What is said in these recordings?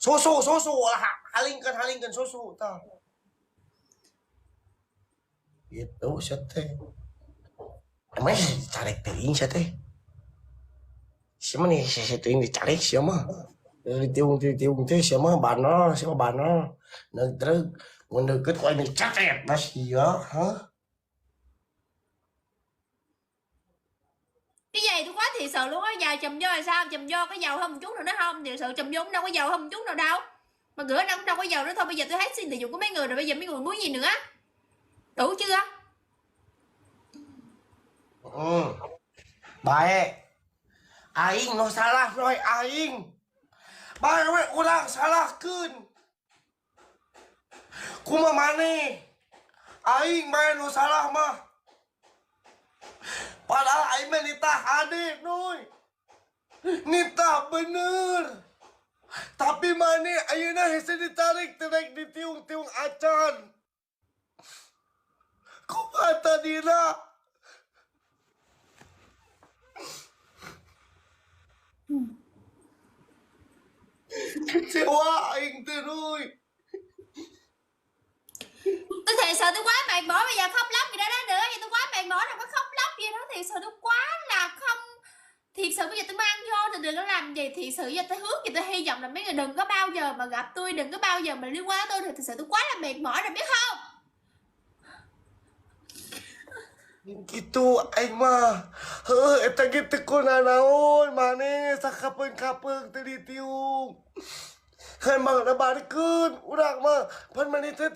Susu susu lah halingkeun halingkeun susu tah. Gitu sia teh. Emang carek teuing sia teh. Sia mah nih sia teuing dicarek sia mah. Ditiung ditiung teh sia mah banal, sia mah banal. Negreg mun deukeut ku aing dicatet nah sia, hah? Cái gì tôi quá thiệt sự luôn á, giờ chùm vô là sao? Chùm vô có giàu hơn một chút nữa nó không? Thiệt sự chùm vô cũng đâu có giàu hơn một chút nào đâu. Mà gửi nó cũng đâu có giàu nữa thôi, bây giờ tôi hết xin tiền dụng của mấy người rồi, bây giờ mấy người muốn gì nữa? Đủ chưa? Hmm. Bae. Aing nu salah noy aing. Bae we urang salahkeun. Kumaha maneh? Aing bae nu salah mah. Padahal aing mah nitah hade noy. Nitah bener. Tapi maneh ayeuna hese ditarik teu rek ditiung-tiung acan. Kumaha tadina? Kecewa aing teh Noy. Tôi thiệt sự tôi quá mệt mỏi, bây giờ khóc lóc gì đó đó nữa, thì tôi quá mệt mỏi rồi, có khóc lóc gì đó, thiệt sự tôi quá là không, thiệt sự bây giờ tôi mang vô thì đừng có làm gì, thiệt sự giờ tôi hước gì, tôi hy vọng là mấy người đừng có bao giờ mà gặp tôi, đừng có bao giờ mà liên quan tới tôi, thì thật sự tôi quá là mệt mỏi rồi biết không? Gitu aing mah. Heuh eta ge teu kunanaon maneh sakapeung-kapeung teu ditiung. Emang lebarkeun urang mah pan maneh teh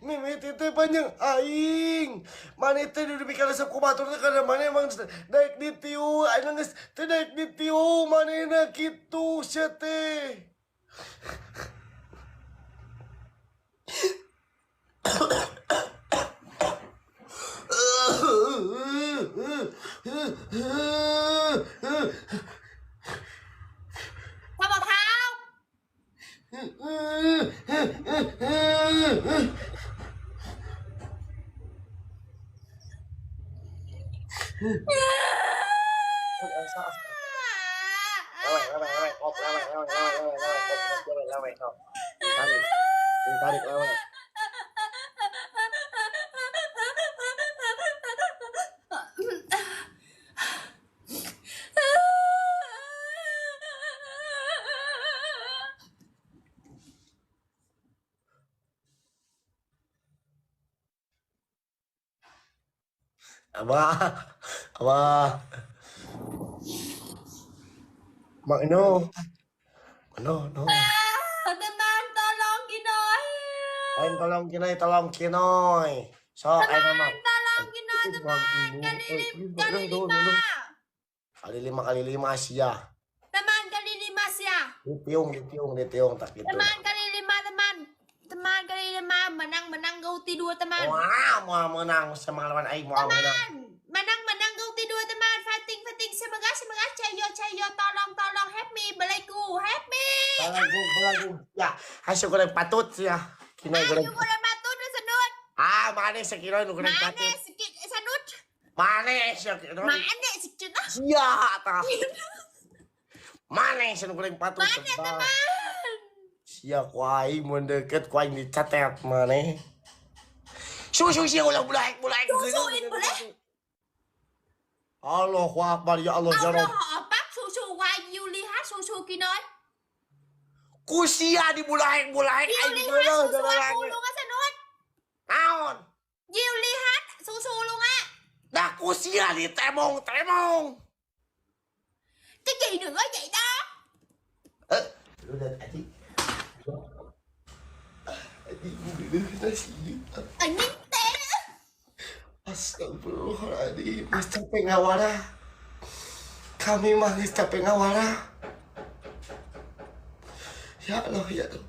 mimiti teh panjang aing. Maneh teh dipikeun resep ku batur teh karena maneh emang daek ditiung, aing geus teu daek ditiung manehna kitu sia teh. Sao mà không? Tarik, tarik, Abah, abah, Mak no, no, no. Teman tolong Kinoy. Aing tolong Kinoy, tolong Kinoy. Sok, aing mah. Tolong Kinoy teman. Kali lima, kali lima. Kali lima kali lima sia. Teman kali lima sia. Ditiung, ditiung, ditiung tak gitu. Teman kali lima teman. Teman kali lima menang menang go tidur teman. Wah, mau menang sama lawan aing mau menang. Menang menang go tidur teman. Fighting fighting semangat semangat chayo chayo tolong tolong help me belagu help me. Belagu, belagu. Ya, hasil goreng patut ya. Kinoy goreng. Ayo goreng patut senut. Ah, mana sih Kinoy nu goreng Mana patut? sikit sanut. Mana sih Kinoy? Mana sikit ah. Sia tah. Mana sih nu goreng patut? Mana teman? Sia ku aing mun deket ku aing dicatet maneh. Susu sia ulah bulaek bulaek. Susuin boleh? Allahu Akbar ya Allah ya Allah Rabb. Akbar susu why you lihat susu Kinoy? Ku sia dibulaek-bulaek You aing lihat geuleuh susu aku geuleuh. lu sanut. Naon? You lihat susu lu á. Dah ku sia ditemong-temong. Cái gì nữa vậy đó? Eh, udah tadi. Anjing geuleuh sia. Anjing teh. Astagfirullahaladzim, geus capek ngawara. Kami mah geus capek ngawara. Ya Allah, ya Allah.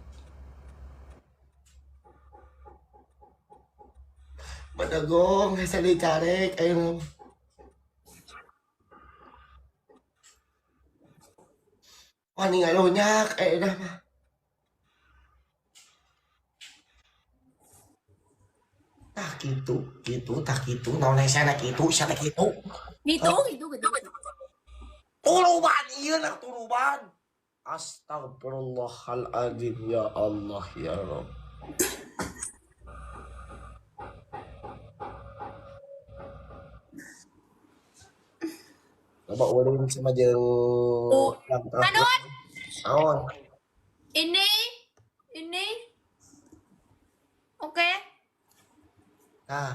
Badagong hese dicarek ayeuna mah. Wani ngalonyak ayeuna mah. Tah kitu, kitu, tah kitu, naon hesena kitu, sia teh kitu. Gitu gitu gitu. Tuluban ieu nah tuluban. Astagfirullahaladzim ya Allah ya Rabb. Coba ulin sama jeung Manut naon? ini ini ok. Nah,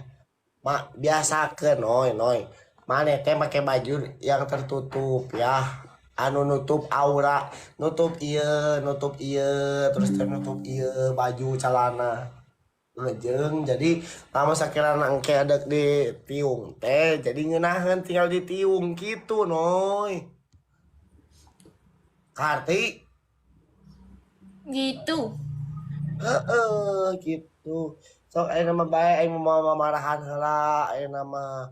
mak biasakeun noy noy. Maneh teh make baju yang tertutup ya. Anu nutup aura, nutup ieu, terus teh nutup ieu baju celana. Ngejeng jadi lamun sakirana engke ada di tiung teh jadi ngeunaheun tinggal di tiung gitu noy. Karti Gitu. heeh gitu. Sok ayeuna mah bae aing moal mamarahan heula ayeuna mah.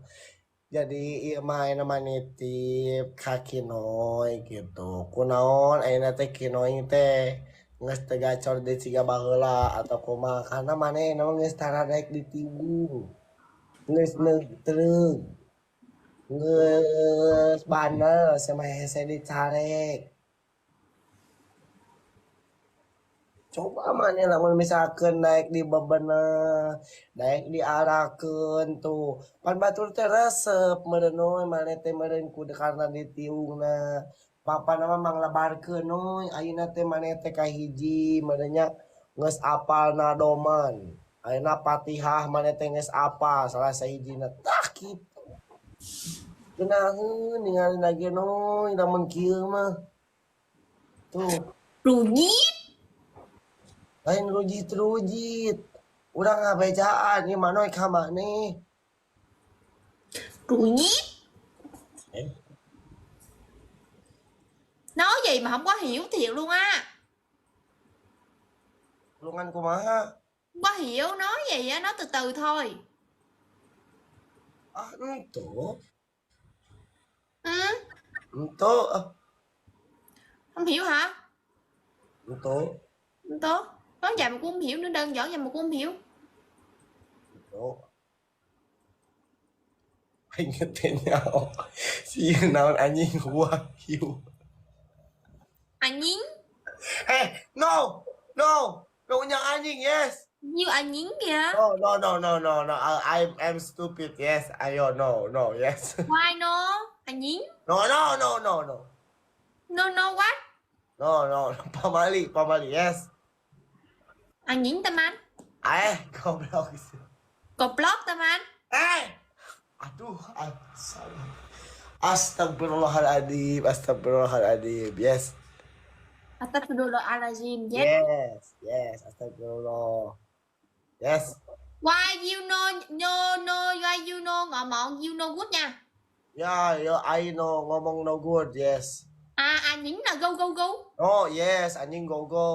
Jadi ieu mah ayeuna mah nitip ka Kinoy gitu. Kunaon ayeuna teh Kinoy teh geus teu gacor deui siga baheula atau kumaha karena maneh mah geus tara daek ditiung. Geus neutreug. Geus bandel sama hese dicarek. Coba maneh lamun misalkeun naik di bebenah, naik diarahkeun tuh. Pan batur teh resep meureun noy maneh teh meureun ku karena ditiungna. Papana mah manglebarkeun noy ayeuna teh maneh teh kahiji meureun nya geus apal nadoman. Ayeuna Fatihah maneh teh geus apal salah sahijina. Tah kitu. Geunaheun ningali lagi noy lamun kieu mah. Tuh. Rujit. Lain rujit-rujit. Urang ngabejaan ieu mah noy ka maneh. Rujit. Eh? Nói gì mà không có hiểu thiệt luôn á. Tulungan kumaha? Không có hiểu nói gì á, nói từ từ thôi. Ah, henteu. Ừ, Henteu ah. không hiểu hả? Henteu. Không tốt. Nói vậy mà cũng không hiểu nữa, đơn giản vậy mà cũng không hiểu. Henteu. Aing teh nyaho. Sieun naon anjing wahyu. Anjing, Eh, no. No. No nya anjing, yes. như anjing kìa. No, no, no, no, no, no. I'm stupid. Yes. Ayo, no, no, yes. Why no? Anjing. No, no, no, no, no. No no what? No, no, no. Pamali, pamali, yes. Anjing teman. Eh, goblok. Goblok teman. Eh. Aduh, ah, salah. Astagfirullahaladzim, astagfirullahaladzim. Yes. Astagfirullahaladzim. Yes. Yes, yes, astagfirullah. Yes. Why you know no no why you know ngomong you know good nha. Ya, ya, I know ngomong no good, yes. À anjing là go go go. Oh, yes, anjing go go.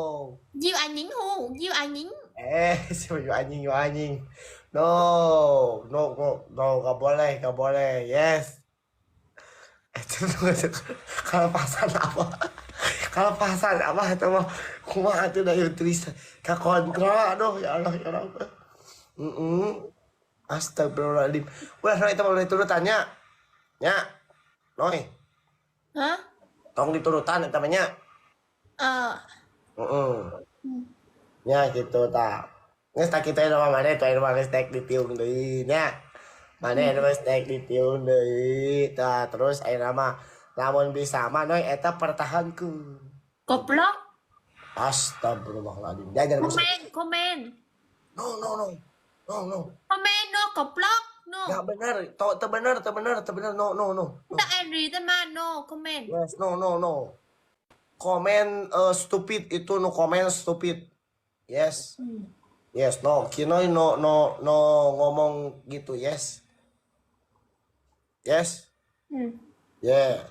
You anjing who? You anjing. Eh, siapa you anjing, you anjing. No, no, no, no, gak boleh, gak boleh. Yes. Eh, tunggu, tunggu. Kalepasan apa? Kalepasan apa itu mah? Kumaha atuh da ieu tulis ka kontrol aduh ya Allah ya Allah. Heeh. Astagfirullahaladzim. Ulah noy itu boleh turutan nya. Nya. Noy, Hả? tong diturutan eta mah nya. Ờ. Heeh. Nya gitu tah. Geus tak kitu aya mah maneh tuh aya mah geus daek ditiung deui nya. Maneh aya mah geus daek ditiung deui tah terus ayeuna mah lamun bisa mah noy eta pertahankeun. Goblok. Astagfirullahaladzim. Jangan musuh. Comment comment. No no no. No no. Comment no goblok. No. Gak bener, to teu bener, teu bener, teu bener. No no no. No. Tak angry teman no comment. Yes, no no no. Komen stupid itu no komen stupid. Yes. Yes, no. Kinoy no no no ngomong gitu, yes. Yes. Ừ. Yeah.